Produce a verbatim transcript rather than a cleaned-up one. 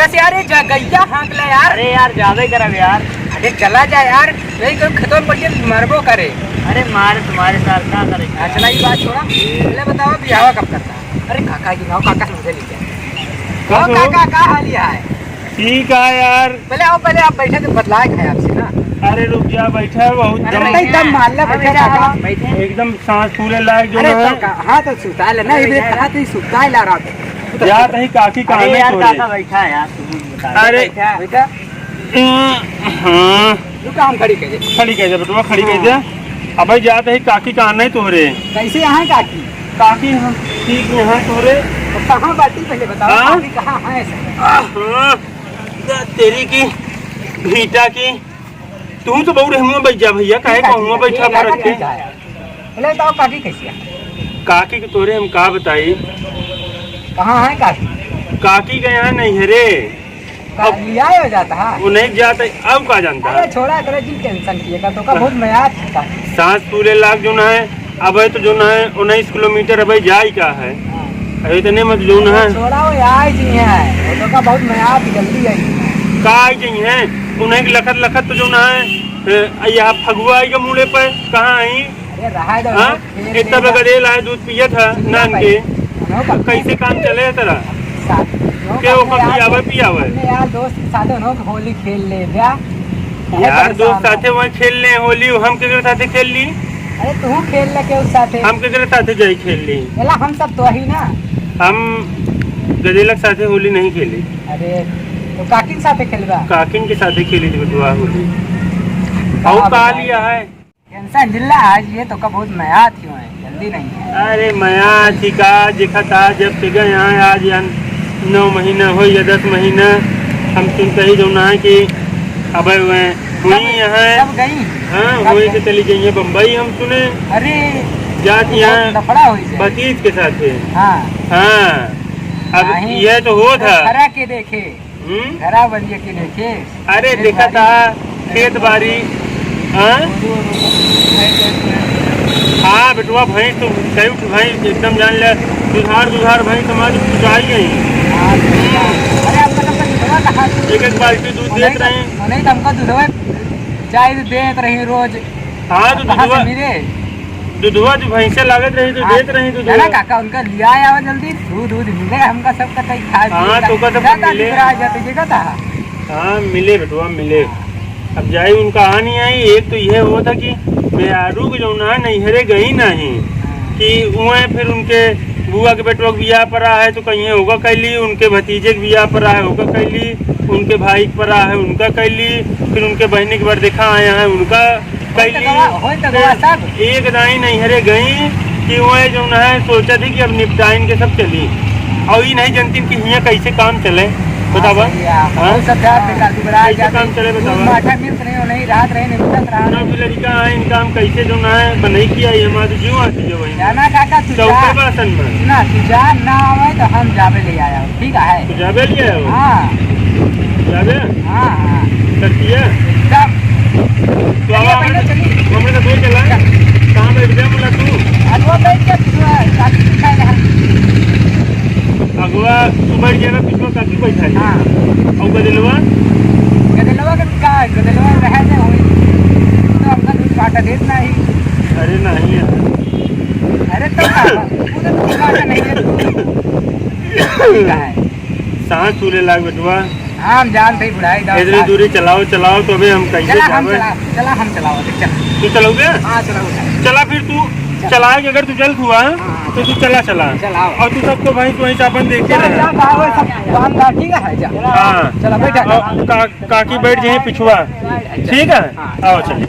बस यार, ये जा-, गैया हाँक ले यार। अरे यार, जाबे करब यार। अरे चला जा यार, यही तो खेतों में पड़ के मरबो करे। अरे मारे तुम्हारे साथ का करे? हाँ, चला, ये बात छोड़ा। पहले बताओ, बियाह कब करता है? अरे काका जी, आओ, काका से मुझे ले जाए। कब आओ हो? काका, का हाल है? ठीक है यार। पहले आओ, पहले आप बैठे तो बतलाए खाए आपसे ना। अरे रुक जा, बैठा है बहुत अरे दम। नहीं, दम मार ले, हाँ, बैठा बैठा काका। है, बैठा है। एकदम सांस फूले लायक जो अरे है। तो का-, हाँ, तो सुता ले ना, अरे इधर बैठा है। कहाँ तो सुता ले रहा था। जा तही काकी का अरे नहीं यार, तोरे। काका बैठा है यार, तुम बता दो, अरे। बैठा है। बैठा। हाँ। रुका, हम खड़ी कर दे। खड़ी कर दे बेटवा, खड़ी कर दे। हाँ। अबे जा तही काकी का नहीं तोरे। कैसे यहाँ काकी? काकी हम ठीक यहाँ तोरे। तो कहाँ बाटी पहले बताओ, हाँ? काकी कहाँ है? हाँ। तेरी की भीटा की, तू तो बहुत हुआ बैठ जा भैया, काहे ठीक है, को हुआ ठीक है, बैठा ठीक है, पर रखे? ठीक है। बोले, "बताओ, काकी कैसी है?" काकी के तोरे हम का बताई? कहाँ है काकी? काकी के यहाँ नहीं है रे। का अब लिया हो जाता है? वो नहीं जाता, अब का जानता अरे है? छोड़ा करे, जिन टेंशन किए का, तो का बहुत मया था। सांस फूले लाग जो ना है, अब है तो जो ना है, उन्नीस किलोमीटर अब है, जाई का है? हाँ। अरे इतने मत जो ना है। छोड़ा, वो आई जी है, वो तो का बहुत मया थी, जल्दी आई। का आई जी है? उन्हें लखत लखत तो जो ना है, ए, यहाँ फगुआ आई के मूड़े पर, कहाँ आई? अरे रहा दो, हाँ? खेल इतना लेगा। बगदेल आए, दूध पिया था, सुन ना नान भाई, के। सुनो बाबू। कैसे काम चले है तेरा? सा-, सुनो के बाबू, ओकर यार, पियावे, पियावे। अपने यार दोस्त के साथ उन्हों के होली खेल ले, क्या? अरे यार दोस्त परेशान साथे है। वहाँ खेल ले होली, हम केकरे साथे खेल ली? अरे तू खेल ले के उस साथे। हम केकरे साथे जाई खेल ली? बोला हम सब तो ही ना। हम गदेलक साथे होली नहीं खेली। अरे, तो काकिन साथे खेलबा? काकिन के साथे खेली थी बेटवा होली। का और का बताई? लिया है? टेंशन जिल्ला आज ये तो का बहुत मया थी हुए, जल्दी नहीं है। अरे मया थी का, देखा था जब से गए यहाँ आज या नौ महीना हो या दस महीना, हम सुनते ही जो ना है कि अबे हुए हुई सब, यहाँ। सब गई? हाँ, सब हुई गई। से चली गई है बम्बई, हम सुने। अरे, जात ये यहाँ बहुत लफड़ा हुई है। भतीज के साथ है। हाँ। हाँ, अब नहीं, ये तो हो था। खरा के देखे। हम्म? घरा बनिए के देखे। अरे, देखा था, खेत बारी, हाँ? हाँ, बेटवा, भैंस तो, कई ठो भैंस एकदम जान ले, दुधार, दुधार भैंस हमारी कुटाई गई। हाँ, अरे, आपका सबका दुधवा कहाँ? एक, एक बाल्टी दूध देत रही। नहीं तो हमका दुधवा चाय भी देत रही रोज। हाँ, तो कहाँ से दुधवा, मिले? दुधवा जो भैंसे लागत रही तो हाँ, देत रही तो ना दुधवा। काका, उनका लिया आवा जल्दी, दूध, दूध मिले हमका सबका, कहीं खाए पिए हाँ, का। तो का तो क्या था, मिले। बिगड़ा जाते, देखा था? हाँ, मिले बेटवा, मिले। अब जाई उनका आ नहीं आई, एक तो यह हुआ था कि मेहरारू के जौन है, नैहरे गई नहीं, कि उहें फिर उनके बुआ के बेटवा के बियाह पड़ा है, तो कहीं होगा कैली, उनके भतीजे के बियाह पड़ा है, होगा कैली, उनके भाई के पड़ा है, उनका कैली, फिर उनके बहनी के बरदेखा आया है, उनका कैली। होई तो गवा, होई तो गवा सब। एक दाई नैहरे गई कि वह जौन है, सोचा थी कि अब निपटाइन के सब चली, और ये नहीं जानती कि हियाँ कैसे काम चले, बतावा। हाँ, सही है। हाँ? बहुत सब जात बेकार दुबरा कैसे जाते। काम चले, बतावा। माठा मिलत रहे, नहीं रात रहे, नहीं मिलत रहा। ना भी लड़का है, इनका हम कैसे जौन है, बनई किया, ये हमारे जीव आती है वही। जाना काका, तू चौके जा। बासन में। ना, तू जा, ना आवे तो हम जाबे ले आया, ठीक है? तू जाबे ले आया हो? हाँ। जाबे? हाँ, हाँ। करती है? एकदम। तो अब चलिए, हमरे, पहले चलिए। हमरे तो दो चला। चल। कहाँ बैठ गया बोला तू? अगवा बैठ के, अ, काकी बैठा है। अगवा तू बैठ गया ना, पीछे काकी बैठा है। हाँ। और गदेलवा? गदेलवा का का, गदेलवा रहे थे वही। तो हमका दूध काटा देत नहीं। अरे नहीं यार। अरे तो का, वो तो दूध काटा नहीं है, तू। ठीक है। सांस फूले लाग बेटवा। हाँ, हम जानते ही बुढ़ाई जाओ, इतनी दूरी चलाओ, चलाओ, तो अबे हम कैसे चला, हम जावे? चला, चला, हम चलाओ, देख, चला। तू चलाओगे? हाँ, चलाओ, चला। चला फिर तू, चला। चलाए के अगर तू जल्द हुआ, हाँ, तो तू चला, चला। चलाओ। और तू सबको भाई, तू वहीं से अपन देखते जा, रहे। जा, जा, वो सब बांध डाल, ठीक है, जा। हाँ। चला, बैठा। और का-, काकी बैठ जाइए पिछुआ। अच्छा। ठीक है? हाँ। आओ, चलिए।